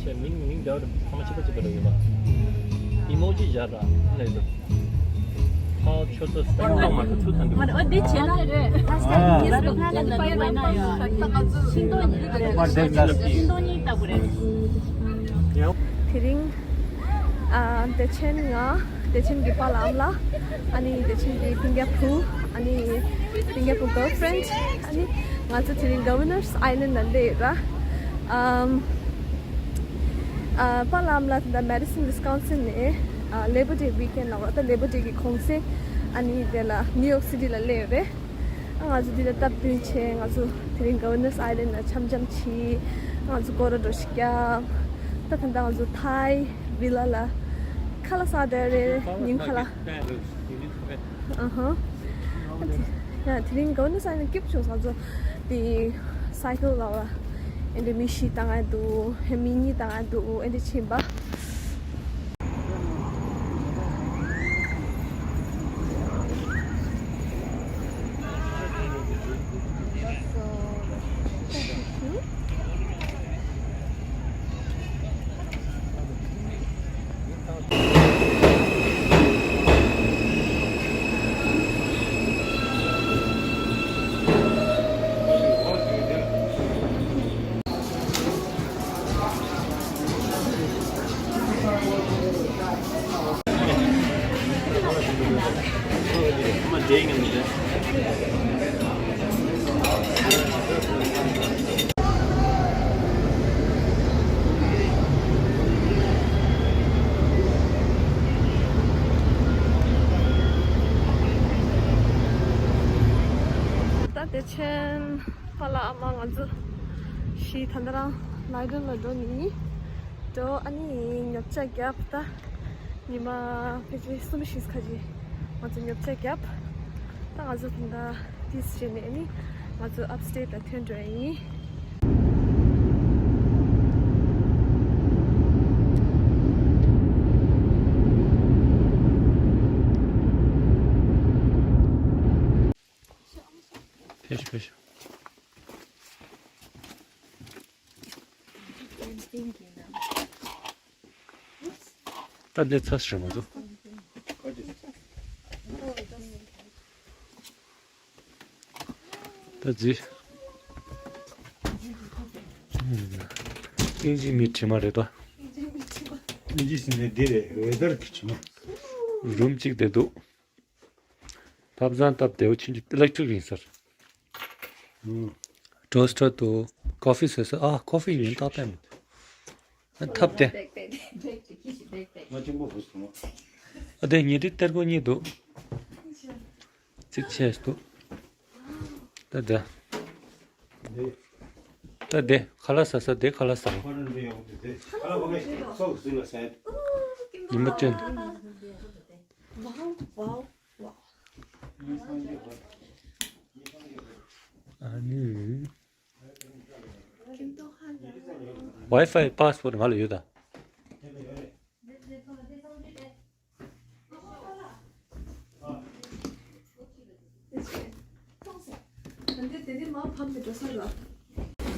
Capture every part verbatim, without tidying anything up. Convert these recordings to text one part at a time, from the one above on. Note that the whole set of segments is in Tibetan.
ཁྱེད་མིང་མིང་འདྲ་བོ་ཚང་མ་གཅིག་པ་གཅིག་པ་རེད་ཡོད་པ། ཨི་མོ་ཇི་བཞག་ར་ལས་འདུག་ཕ་ཆོ་ཚོ་སྟེང་ལ་མ་ཐུག་ཐུག་ཐང་འདུག་མ་རེད། ཨོ་འདི་བྱས་ན་རེད། ཤིང་ཏོག་གཉིས་ལྟ་བུ་རེད། དེ་རིང་ཨ་བདེ་ཆེན་ང་བདེ་ཆེན་གྱི་པཱ་ལགས་ཨ་མ་ལགས། ཨ་ནི་བདེ་ཆེན་གྱི་སྤུན་ཀྱག་བུ། ཨ་ནི་སྤུན་ཀྱག་བུ་གརལ་ཕི་རེན་ཌི། ཨ་ནི་ང་ཚོ་དེ་རིང་Governor's Island ལ་སླེབས་ཡོད་ར། ཨམ། ཨ། པཱ་ལགས་ཨ་མ་ལགས་ད་ལྟ་Madison Wisconsin ནས་ཨ་Labor Day weekend ལ་ར་ད་Labor Day གི་གུང་སེང་ཨ་ནི་དེ་ལ་New York City ལ་སླེབས་ཡོད་རེད། ཨ་ང་ཚོ་འདི་ལ་སྟབས་བསྟུན་བྱས། ང་ཚོ་དེ་རིང་Governor's Island ལ་འཆམ་འཆམ་བྱས། ང་ཚོ་སྐོར་ར་འགྲོ་ཞིག་བརྒྱབ། ད་ད་ལྟ་ང་ཚོ་Thai villa ལ་ཁ་ལག་ཟ་བསྡད་རེད། ཉིན་ཁ་ལག་ཨ་ཧ། ཡ་དེ་རིང་གོ་ནི་ས་ནས་སྐྱིད་པོ་བྱུང་། ང་ཚོ་དེ་cycle ལ་བ་ཨེ་འདྲ་མི་བཞི་བཏང་ཡ་འདུག་ཧེ་མི་གཉིས་བཏང་ཡ་འདུག་ཨེ་འདྲ་ཕྱིན་པ། ད་བདེ་ཆེན་པཱ་ལགས་ཨ་མ་ང་ཚོ་བཞི་ད་ལྟ་རང་ལའི་ཌེན་ལ་འགྲོ་ནི་ཡིན། འགྲོ། ཨ་ནི་ཉོ་ཆ་བརྒྱབ། ད་ཉི་མ་ཕལ་ཆེར་གསུམ་བཞི་ཁ་ཅིག་ང་ཚོ་ཉོ་ཆ་བརྒྱབ། ད་ང་ཚོ་ད་ལྟ་ཏིས་བྱས་ནས་ཨ་ནི་ང་ཚོ་ཨབ་སི་ཊེཊ་ལ་ཐོན་འགྲོ་ཡ་ཡིན། ཕེབས་ཤོག་ཕེབས་ཤོག་ད་འདི་ཚ་ཞིག་མ་གཏོགས། ད་ཅི། ཨིན་ཇི་མི་དྲི་མ་རེད་དོ། ཨིན་ཇི་ཟིན་ནས་འདི་རེད། ཝེ་དར་གྱི་དྲི་མ། རུམ་གཅིག་བསྡད་འདུག་ཐབ་ཚང་སྟབས་བདེ་བོ་ཕྱིན་ཅི་ཨི་ལེག་ཊི་རིག་ཡིན་ཟེར། ཨུ། ཊོ་སི་ཊར་འདུག་ཀོ་ཕི་བཟོས་ས། ཨ་ཀོ་ཕི་ཡིན་ཏག་ཏག་མི་འདུག་ཨ་ཐབ་དེ། ང་གཅིག་པོ་བུ་སོང་། ཨ་དེ་ཉལ་ཁྲི་གཏེར་སྒོ་གཉིས་འདུག་གཅིག་ཆེ་འདུག་ད་དེ། ད་དེ་ཁ་ལག་ཟ་ས་དེ་ཁ་ལག་ཟ། ཉི་མ་སྤྲིན། ཨ་ནི། Wi-Fi password ང་ལ་ཡོད་ད།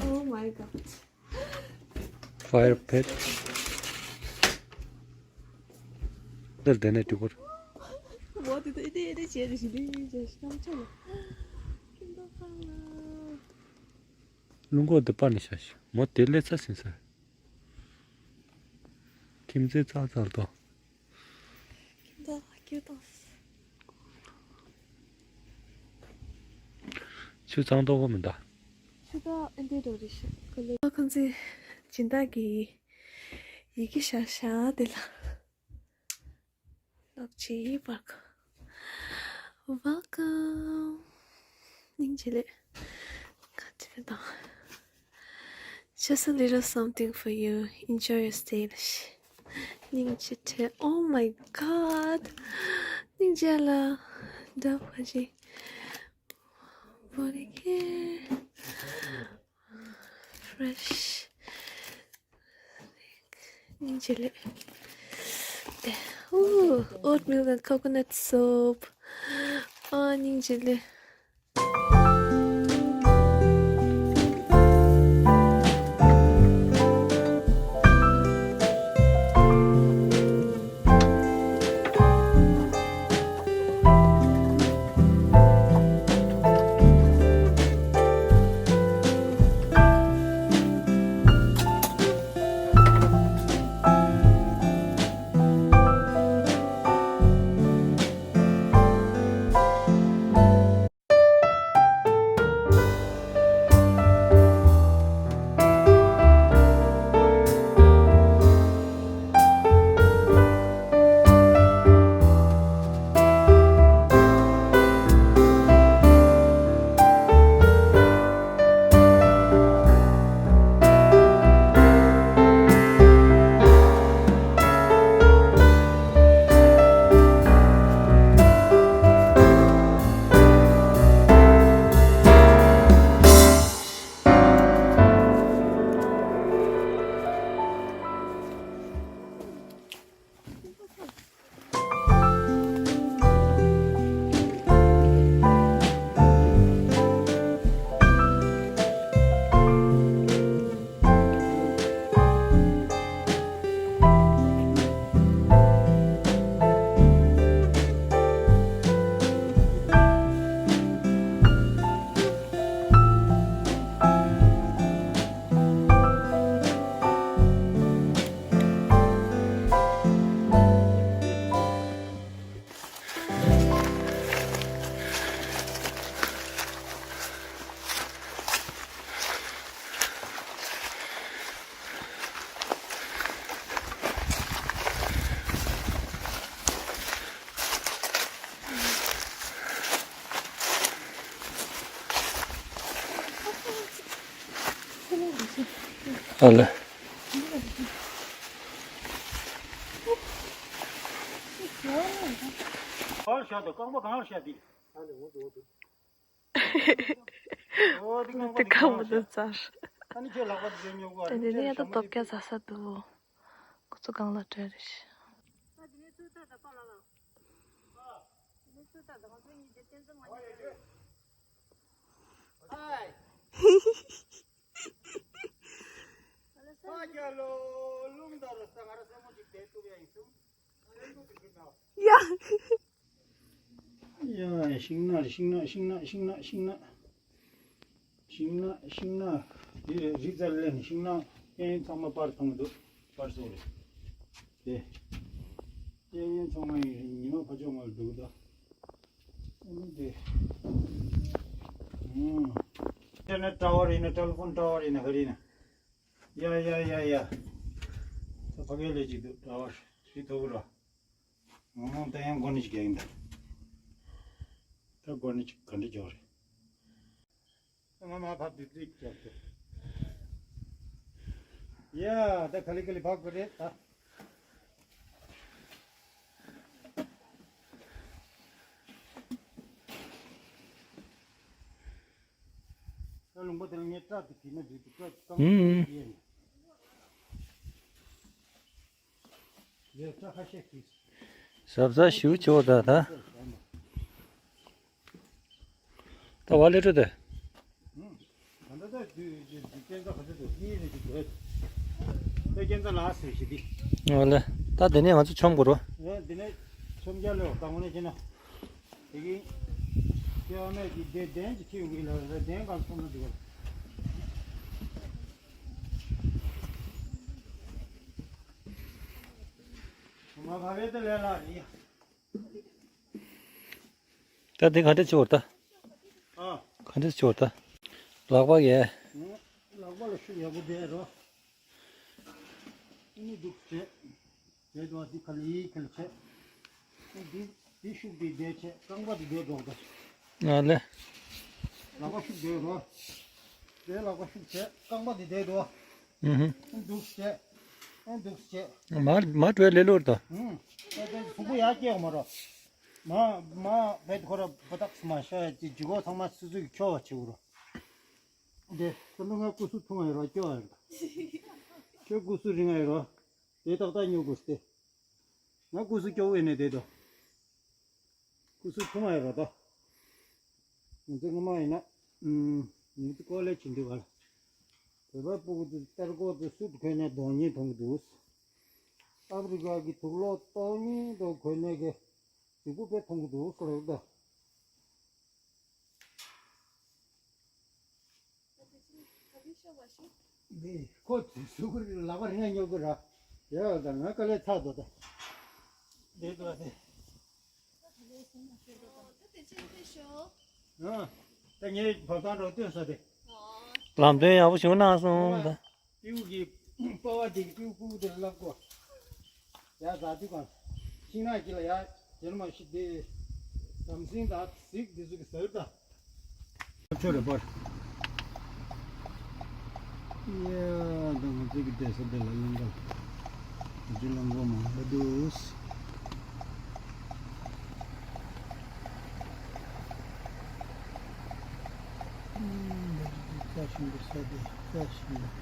Oh my god. Fire pit. འདིར་བསྡད་ནས་འགྲིག་གོ། What did it, it, it, རླུང་འཁོར་འདི་པར་ནས་བཞག་ཤིག་མོ་དེ་ལས་ཚ་ཟིན་ས། ཁྱིམ་མཚེས་ཚ་ཚ་ལ་དོ། ཁྱིམ་བདག་ལ་སྐྱོ་དང་། ཆུ་གཙང་ཏོག་པོ་མི་འདུག་ཆུ་དག་ཨེ་འདྲས་འགྲོ་རེད་ཤག་ཁོ་ལས། ཁོང་ཚོས་སྦྱིན་བདག་གི་ཡི་གེ་བཞག་ཤག་དེ་ལ། ལགས་ཀྱི་welcome. Welcome. སྙིང་རྗེ་ལེ། ག་ཅི་བེ་དང་། Just a little something for you. Enjoy your stay. ལ་ཤི། སྙིང་རྗེ་ཁྲེ། Oh my god. སྙིང་རྗེ་ལ། འདྲ་བ་ཞིག Body care. Fresh. སྙིང་རྗེ་ལེ། Ooh, oatmeal and coconut soup. ཨ། སྙིང་རྗེ་ལེ། ཨ་ལེ། གང་ལ་བཞག་འདུག་རྐང་པ་གང་ལ་བཞག་འདི། ཨོ་འདི་རྐང་པ་འདི་གང་ལ་བཞག་ཨ་ནི་ཁྱོད་ལག་པ་འདི་ཉོ་གོ་ཨ་ནི་ཁྱོད་ལག་པ་འདི། ད་དེ་ནས་ཡ་ད་སྟོབས་རྒྱག་ཟ་ས་འདུག་ཁོ་ཚོ་གང་ལ་བྲལ་རེད། ཡ། ཡ། ཤིང་ནགས་ཤིང་ནགས་ཤིང་ནགས་ཤིང་ནགས་ཤིང་ནགས་ཤིང་ནགས་ཤིང་ནགས་ཤིང་ནགས། དེ་རི་རྩར་སླེབས་ནས་ཤིང་ནགས་གཡས་གཡོན་ཚང་མ་པར་མཐོང་གི་འདུག་པར་སོགས་རེད། དེ་གཡས་གཡོན་ཚང་མ་ཡིན་རེད། ཉི་མ་ཕར་ཕྱོགས་ང་ལ་འདུག་ད། ཨ་ནི་དེ། ཨུམ། དེ་ནས་ཊ་ཝར་ཡིན་ན་ཊེ་ལི་ཕོན་ཊ་ཝར་ཡིན་ན་ག་རེ་ཡིན་ན། ཡ་ཡ་ཡ་ཡ། ད་ཕ་གིར་སླེབས་ཀྱི་འདུག་ཊ་ཝར་ཞིག་ཐུག་གི་རེད། ང་རང་ད་ཡང་སྒོ་ནས་ཅིག་རྒྱག་གིན་འདུག་ད་སྒོ་ནས་ཅིག་ག་འདྲ་རྒྱག་རེད། ང་མ་ཕབ་དུས་ཙིག་རྒྱག་ཐུབ། ཡ། ད་ག་ལེ་ག་ལེ་ཕབ་དགོས་རེད་ད། ད་ལུང་པ་དེ་ལ་ངས་སྐྲ་དེ་བྲིས་ན་འགྲིག་འདུག་སྐྲ་གང་ཨུམ། ཡས་ཡས་སྐྲ་ཁ་ཤས་བྲིས། ཟབ་ཟབ་ཞུ་ཆོག་ད་ད། ད་བ་ལེ་ཀྲོ་དེ། ད་ད་ད་དུས་དུས་དུས་སྐྱེན་ཚ་ག་ཚོད་དུ་ཧི་རེ་ཅིག་དགོས། ད་སྐྱེན་ཚ་ལ་ཟེར་ཞིག་འདི། ཨོ་ལེ། ད་དེ་ནས་ང་ཚོ་མཆོང་དགོས་རོ། ཨོ་འདི་ནས་མཆོང་རྒྱ་ལོ་ད་དངོས་གནས་བྱས་ན། དེ་གིན། ཁྱེད་ཨ་མས་ཀྱི་དེ་གདན་ཅིག་ཁྱེར་ཡོང་གི་ལ་རེ་གདན་གང་མཐོང་ན་འགྲིག་ག་ལ། ང་བ་བའི་དེ་ལས་ལ་རེད་ཡ། ད་འདི་ག་འདྲ་བྱེད་འོར་ད། ཨ། ག་འདྲ་བྱེད་འོར་ད། ལག་པ་ཡས། ལག་པ་ལ་ཤུགས་ཡག་པོ་བསྡད་རོ། ཨ་ནི་འདུག་བྱས། བྱས་དུས་འདི་ཁ་ལ་ཡིད་ཁ་ལ་བྱས། ཨ་འདི་འདི་ཤུགས་འདི་བསྡད་བྱས་རྐང་པ་འདི་བསྡད་འགྲོ་འདུག་ཨ་ལེ། ལག་པ་ཤུགས་བསྡད་རོ། དེ་ལག་པ་ཤུགས་བྱས་རྐང་པ་འདི་བསྡད་འགྲོ། ཨུ་ཧུ། ཨ་འདུག་བྱས། ཨ་འདུག་བྱས། མར་མར་བྲོས་ལེ་ལོར་དོ། ཨུ། ཨ་དེ་གཟུགས་པོ་ཡར་སྐྱེ་ཡོང་མ་རོ། མ་མ་བེད་ཁོ་ར་བ་ཏག་སི་མ་ཤ་ཡ་ཅི་ཇི་གོ་ཚང་མ་སུ་སུ་གི་ཁྱོ་བ་ཆེ་བོ་རོ། འདི་ཙམ་པ་ང་སྐུ་གཟུགས་ཐུང་ང་ཡོད་རོ་སྐྱོ་བ་ཡོད་རོ། ཁྱོད་སྐུ་གཟུགས་རིང་ང་ཡོད་རོ། དེ་ཏག་ཏག་ཉོ་དགོས་ཏེ། ང་སྐུ་གཟུགས་སྐྱོ་བོ་ཡིན་ནས་བསྡད་དོ། སྐུ་གཟུགས་ཐུང་ང་ཡོད་རོ་ད། ང་ཚོ་སྔོན་མ་ཡིན་ན། ཨུམ། ང་ཚོ་ཀོ་ལེ་ཇི་འདི་བར། བོད་པ་སྤུ་གུ་ཚོ་གཏེར་སྒོ་ཚོ་སུ་གོན་ནས་གདོང་བརྙན་མཐོང་གི་འདུག་ཨ་ཕི་རི་ཀ་གི་དུག་ལོག་སྟོང་ཉིད་དུ་གོན་ནས་གི་གཟུགས་པོ་དཔེ་མཐོང་གི་འདུག་ཟེར་ད། འདི་ཁོ་གཟུགས་པོ་ལག་པ་རིང་ང་ཉོ་དགོས་ར། ཡ་ད་ང་དཀའ་ལས་ཚ་དོ་ད། འདི་དོ་དེ། ཨ། ད་ངས་བབ་ཐང་འགྲོ་སྟོན་ས་དེ། ལམ་སྟོན་ཡག་པོ་བྱུང་གནང་སོང་ད། ཏིའུ་གི་སྤོ་བ་དེ་གི་ཏིའུ་ཀུ་དེ་ལབ་གོ། ཡ་ཟ་དུས་གང་། ཤིང་ནགས་ཀྱི་ལ་ཡ་དེར་མ་ཤི་དེ། དམ་སྲིང་དང་གཟིག་དེ་ཚོ་གི་ཟེར་ད། ཆོ་རེ་པར། ཡ་ད་ང་ཚོ་གི་བསྡད་ས་དེ་ལ་གླིང་ག་ལ། ང་ཚོ་གླིང་གོ་མང་པོ་འདུག་ཨུམ། ད་རྩྭ་ཞིམ་པོ་ས་དེ་རྩྭ་ཞིམ་པོ།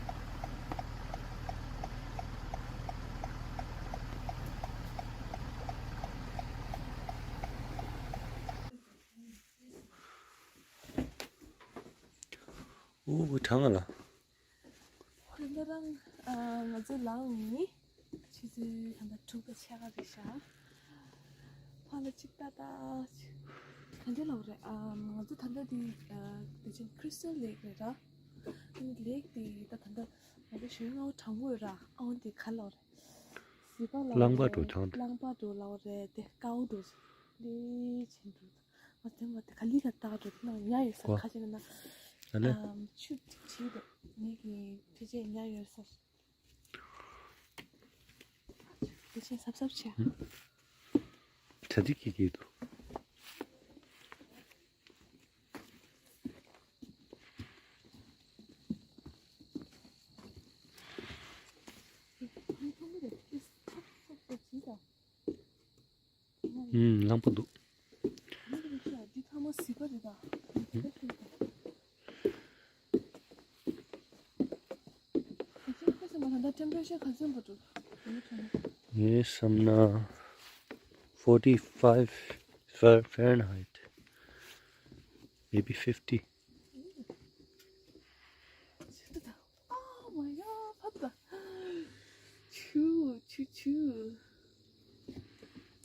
ཨོ་གྲང་ང་ལ། ད་ལྟ་རང་ཨ་ང་ཚོའི་ལའོ་ཡིན། ཆུ་ཚོད་ད་ལྟ་དྲུག་དང་ཕྱེད་ཀ་རེད་ཤག་ཕ་ལ་ཅིག་ལྟ་ལྟ། ག་འདྲ་ལབ་རེད། ཨ་ང་ཚོ་ད་ལྟ་འདི་ཨ་དེ་ཅིག་ཁྲི་སི་ཊལ་ལེག་རེད་ར། ཨ་ནི་ལེག་དེ་ད་ད་ལྟ་ང་ཚོ་ཞོན་ང་བོ་གྲང་པོ་ཡོད་ར། ཨ་འོ་དེ་ག་ལབ་རེད། ཟི་པ་ལབ་རེད། རླངས་པ་འགྲོ་གྲང་དེ། རླངས་པ་འགྲོ་ལབ་རེད་དེ་ཀའོ་འགྲོ། ལེ་ཆེན་འགྲོ། ང་དེ་མ་དེ་ག་ལི་ལ་བཏགས་འགྲོ་དེ་ན་ཉ་ཡོད་ས་གོ། ཁ་ཅིག་ན་ན། ཨ་ལེ། ཨམ་ཆུ་བྲིས་འདུག་ངེད་ཀྱི་དེ་ཅེས་ཉ་ཡོད་ས། དེ་ཅེས་སབ་སབ་བྱས། ད་དེ་ཀི་ཀི་འདུག་ཨུམ། ལངས་པ་འདུག། ངས་བསམ་ན་forty five Fahrenheit, maybe fifty. Oh my god, ཕབ་ད། ཆུ་ཆུ་ཆུ།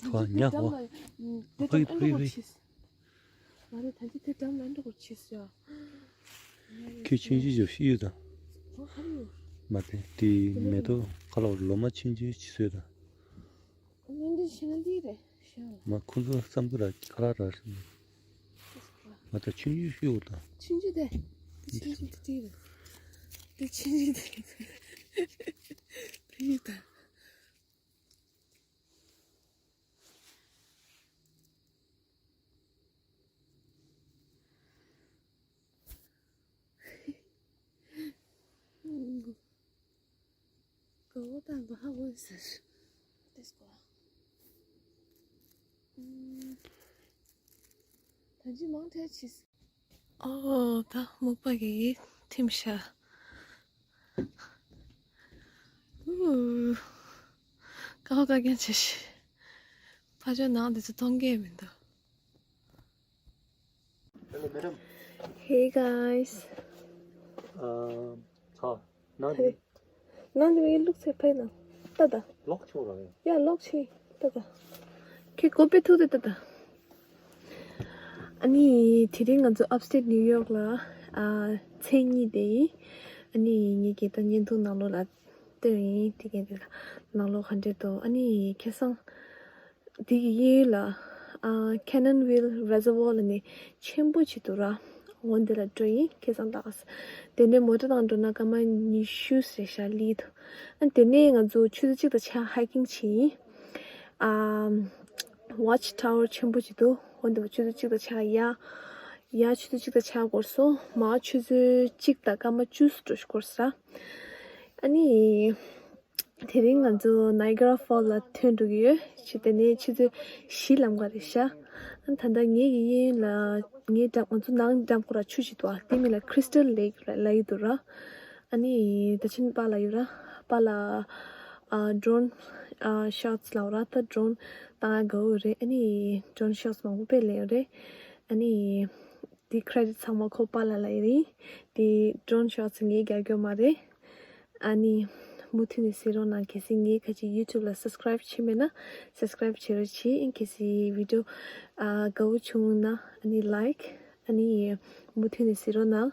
ཐོ་ཉ་ཧོ། ཧོ་ཧོ་ཧོ། ང་རེ་ད་ཅི་དེ་འགྲམ་ལ་འགྲོ་དགོས་ཆེ་ཟེར། ཁྱོད་ཆུང་ཆུང་ཞིག་ཤི་ཡོད་དང་། ཨོ་ཧ་ཡོ། མ་དེ་དེ་མེ་ཏོག་ཁ་ལོ་ལོ་མ་ཆུང་ཆུང་ཞིག་བཟོས་དང་། ཨོ་ང་འདི་ཤི་ན་འདི་རེད་ཤི་ཡ། མ་ཁོང་ཚོ་བསམ་གི་ར་ཁ་ལག་ར་ཤི། ང་ད་ཆུང་ཆུང་ཤི་ཡོད་དང་། ཆུང་ཆུང་དེ། ཆུང་ཆུང་དེ་དེ་རེད། དེ་ཆུང་ཆུང་དེ། དེ་ཡོད་དང་། གོ་བོ་དང་གོ་ཧ་གོ་ཟེར། ཏེས་གོ། ད་ཅི་མང་ཐལ་ཆིས། ཨོ་ད་སྨུག་པ་གི་ཐིམ་ཤ། ཨུ། ཀ་ཧོ་ཀ་རྒྱན་ཆེ་ཤི། ཕ་ཆོས་ནང་དེ་ཚོ་གཏོང་གི་མི་འདུག། Hello, madam. Hey, guys. Um, ཚ། ནང་དེ། ནང་དེ་མི་ལུག་ཚེ་ཕེ་ན། ཏ་ཏ། ལོག་ཆོག་ར་ཡ། ཡ་ལོག་ཆེ། ཏ་ཏ། ཁྱེད་གོ་པེ་ཐུག་དེ་ཏ་ཏ། ཨ་ནི་དེ་རིང་ང་ཚོ་Upstate New York ལ་ཨ་མཚན་གཉིས་དེ་ཡིན། ཨ་ནི་ངེད་ཀྱི་ད་བརྙན་ཐུང་ནང་ལོགས་ལ་སྟོན་ཡིན། དེ་གས་དེ་ལ་ནང་ལོགས་ག་འདྲས་འདུག། ཨ་ནི་ཁ་སང་དེ་གི་གཡས་ལ་ཨ་Cannonville Reservoir ལ་ནི་ཆེན་པོ་ཅིག་འདུག་ར། འོ་འདི་ལ་འགྲོ་ཡིན་ཁ་སང་དག། དེ་ནས་མོ་ཊ་དང་འགྲོ་ན་སྐར་མ་ཉི་ཤུ་ཞེ་ཤ་ལི་འདུག། ཨ་དེ་ནས་ང་ཚོ་ཆུ་ཚོད་གཅིག་དང་ཕྱེད་hiking བྱས་ཡིན། ཨ་Watch Tower ཆེན་པོ་ཅིག་འདུག། འོ་འདི་བ་ཆུ་ཚོད་གཅིག་དང་ཕྱེད་ཡ། ཡ་ཆུ་ཚོད་གཅིག་དང་ཕྱེད་འགོར་སོང་། མ་ཆུ་ཚོད་གཅིག་དང་སྐར་མ་བཅུ་ཙམ་འགོར་ས། ཨ་ནི། དེ་རིང་ང་ཚོ་Niagara Falls ལ་ཐོན་འགྲོ་གི་ཡོད། ཆུ་དེ་ནས་ཆུ་ཚོད་བཞི་ལམ་ཀ་རེད་ཤག། ཨ་ད་ལྟ་ངེད་ཀྱི་གཡས་གཡོན་ལ་ངའི་འགྲམ་ང་ཚོ་ནང་འགྲམ་ཁོ་ར་ཆུ་ཞིག་འདུག། ཨ་དེ་མིང་ལ་Crystal Lake ལ་ལབ་ཡི་འདུག་ར། ཨ་ནི་ད་ཕྱིན་པཱ་ལགས་ཡོད་ར། པཱ་ལགས་ཨ་drone ཨ་shots ལབ་ར། ད་drone བཏང་ཡ་དགའ་བོ་རེད། ཨ་ནི་drone shots མང་པོ་དཔེ་ལེན་ཡོད་རེད། ཨ་ནི། དེ་credit ཚང་མ་ཁོ་པཱ་ལགས་ལ་ཡིན། དེ་drone shots ངས་རྒྱག་རྒྱུ་མ་རེད། ཨ་ནི། མུ་མཐུད་ནས་གཟིགས་རོགས་གནང་། གལ་སྲིད་ངའི་ཁ་ཅིག་YouTube ལ་subscribe བྱས་མེད་ན་subscribe བྱེད་རོགས་གྱིས། གལ་སྲིད་video ཨ་དགའ་བོ་བྱུང་ན་ཨ་ནི་like ཨ་ནི་མུ་མཐུད་ནས་གཟིགས་རོགས་གནང་།